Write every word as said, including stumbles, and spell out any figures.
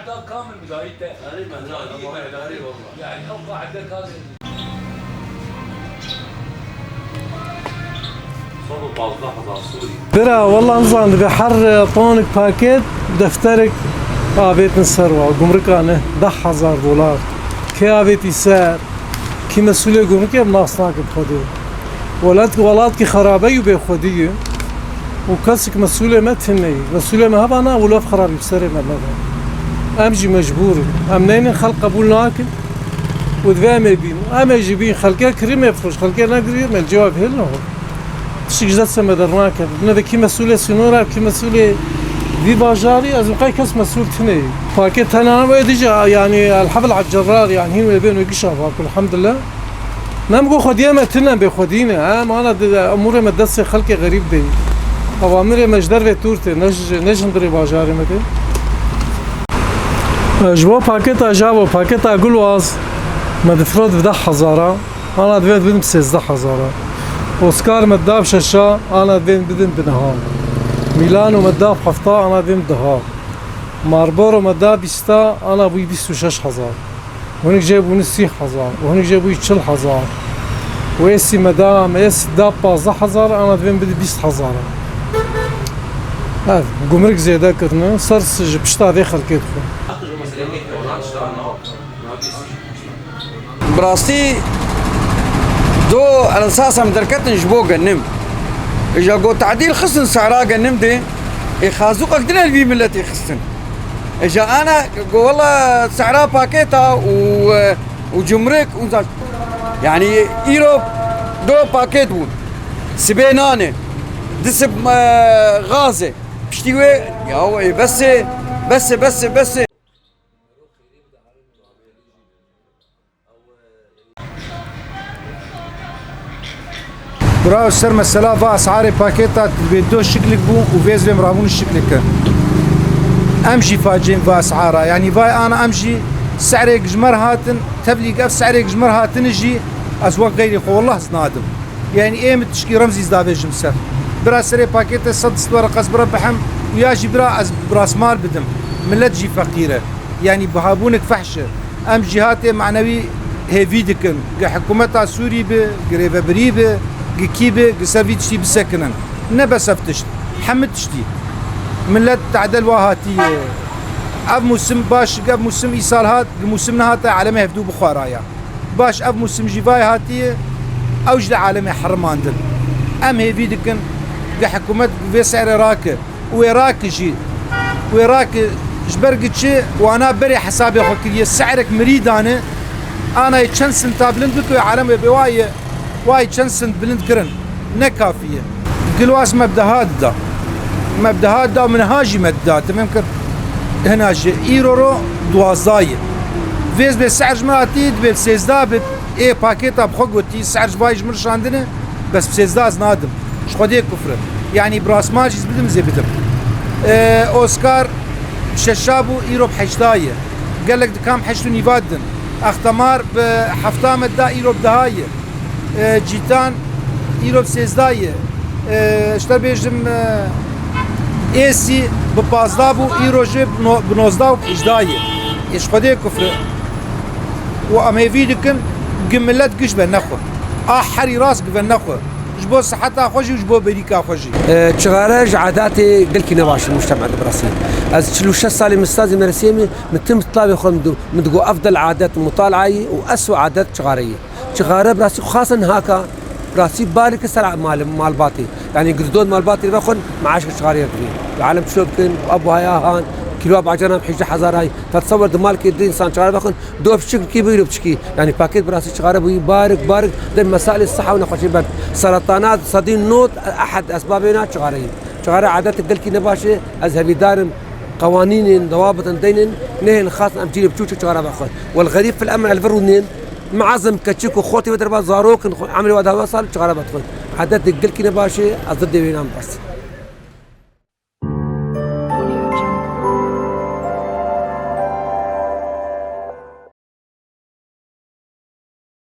Hatta kamil müdahil de. Garip ben, ha, ama garip valla. Yani o kadar kamil. Sed û pazdeh hezar Sûrî. Bira, wela nizan dibe her, e, tonik paket defterek avêtin ser wa, gumrika ne, deh hezar dolar. Kê avêtî ser, kî mesûlê gumrikê em nas nakin xwedê. Welatkî, welatkî xerabe yû bê xwedî yû. Û kesik mesûlê me tune yî. Mesûlê me heba na, wilo ev xerabî bi serê me nebe. Em jî mecbûr in. Em neynin, xelk qebûl nakin. Û divê em ê bîn. Em ê jî bîn. Xelkê kirî mê firoş. Xelkê nekirî mê cewab hêl nexwe. Tişik ji destê me dernakeve. Nebe kî mesûlê sînora, kî mesûlê vî bajarî, ez qey kes mesûl tune yî. Pakê tenane wê dî jî, yanî El Hefl Al Cerrar, yanî hîn wê bên wê gişa bak, elhamdulillah. Nem ku xwediyê me tune, bê xwedî ne. Em ana di, emûrê me destê xelkê xerîb de yî. Ewamirê me ji dervê tûr tê, ne ji, ne ji hundirê bajarê me tê. Ji bo paketa jabo, paketa gulwaz me difirot bi deh hezara, ana divê bidin bi sêzdeh hezara. Oskar me da bi şeşa, ana divê bidin bi niha. Milano me da bi hefta, ana divê bi diha. Marlboro me da bîsta, ana bûyî bîst û şeş hezar. Hinek jê bûne sî hezar, û hinek jê bûyî çil hezar. Û êsî me da, me êsî da pazdeh hezar, ana divê bide bîst hezar. Ev, gumruk zêde kirine, ser s-, ji pişta vê xelkê dixwe. Bi rastî do esas em derketin ji bo genim. Îja got tedîl xistin sehra genim de, ê xazûqek din el vî miletê xistin. Îja ana go wela sehra paketa û, û cumruk û za-, yanî îro do paket bûn. Sibê nane, di sib, e, gazê. Piştî wê, ya wê bes e, bes e, bes e, bes e. Bira, ser mesela va esarê paketa dibê do şiklik bû û vê zivê mirabûn şiklik e. Em jî facên va esara, yanî vay ana em jî se'rêk ji me re hatin, tevlîk ev se'rêk ji me re hatine jî ez wek xeyrê xwe wallah ez nadim. Yanî ê min tişkî remzî ez davêjim ser. Bira serê paketê sed sed were qas bira bihim û ya jî bira ez bi rasmal bidim. Milet jî feqîr e. Yanî bihabûnek fehş e. Em jî hatê manewî hêvî dikin. Gi hikûmeta Sûrî bi, gi rêvebirî bi, gi kî bi, gi ser vî tiştî bisekinin. Ne bes ev tişt. Hemî tiştî. Milet tedel wa hatiye. Ev mûsim baş, ev mûsim îsal hat, gi mûsim nehate alemê hevdû bixwaraya. Baş ev mûsim jî vay hatiye, ew ji li alemê herimandin. Em hêvî dikin, gi hikûmet vê serê rake. Wê rake jî, wê rake ji ber gi çi wana berê hesabê xwe kiriye, se'rek mirî dane, anayê çend sinta bilind bike, wê alem wê bê wayê, wayê çend sint bilind kirin. Ne kafî ye. Gilwas me bi deha dida. Me bi deha dida, min ha jî me dida. Te fêm kir. Hina ji îro ro duwazdeh ye. Vêz bê se'r ji me hatî, dibê sêzdeh bit. Ê pakêta bi xwe gotî, se'r ji vay ji min şandine, bes bi sêzdeh ez nadim. Ji Xwedê kufr e. Yanî bi rasmal jî ez bidim, zê bidim. Ee, Oskar şeşa bû, îro bi heşta ye. Gelek dikam heşt û nîva didin. Extemar bi hefta me da, îro bi deha ye. E, Cîtan îro bi sêzdeh ye. E, ji te bêjim, e, êsî bi pazdeh bû, îro jî bi no-, bi nozdeh û hejdeh ye. Ê ji Xwedê kufr e. Û em hêvî dikin, gi milet giş ve nexwe. A herî rast gi ve nexwe. Ji bo siheta xwe jî û ji bo berîka xwe jî. E, çixare ji adatê gelkî ne baş e, mujtema de birasî. Ez çil û şeş salê min stazî meresiyê min, min tim tlavê xwe min digo, min digo efdel adet mutalayî û eswa adet çixare ye. Çixare bi rastî xasen haka, bi rastî bareke ser mal-, malbatê. Yanî gi didon malbatê vexwin, meaşek çixarê dibî. Alem çilo bikin, ev buhaya han, kîloa bacana bi hejdeh hezar ay. Tetesewer di malkê di însan çixare vexwin, do piçik bikî, bîro piçikî. Yanî paket bi rastî çixare bûyî barek, barek, de mesailê siha û nexweşî ber. Seretana sedî nod ehed esbabê na çixare ye. Çixare adetek gelkî ne baş e, ez hevîdar im, qewanînên dewa bitin deynin, nehên xasin em cîlê biçûçik çixare vexwin. Wel xerîb fil emr el vir rûnên, Meazim keçik û xotê wê derba zarok in, xwe emrê wa dehwa sal çixare vedixwin. Edetê gelkî ne baş e, ez didê wê nam bes.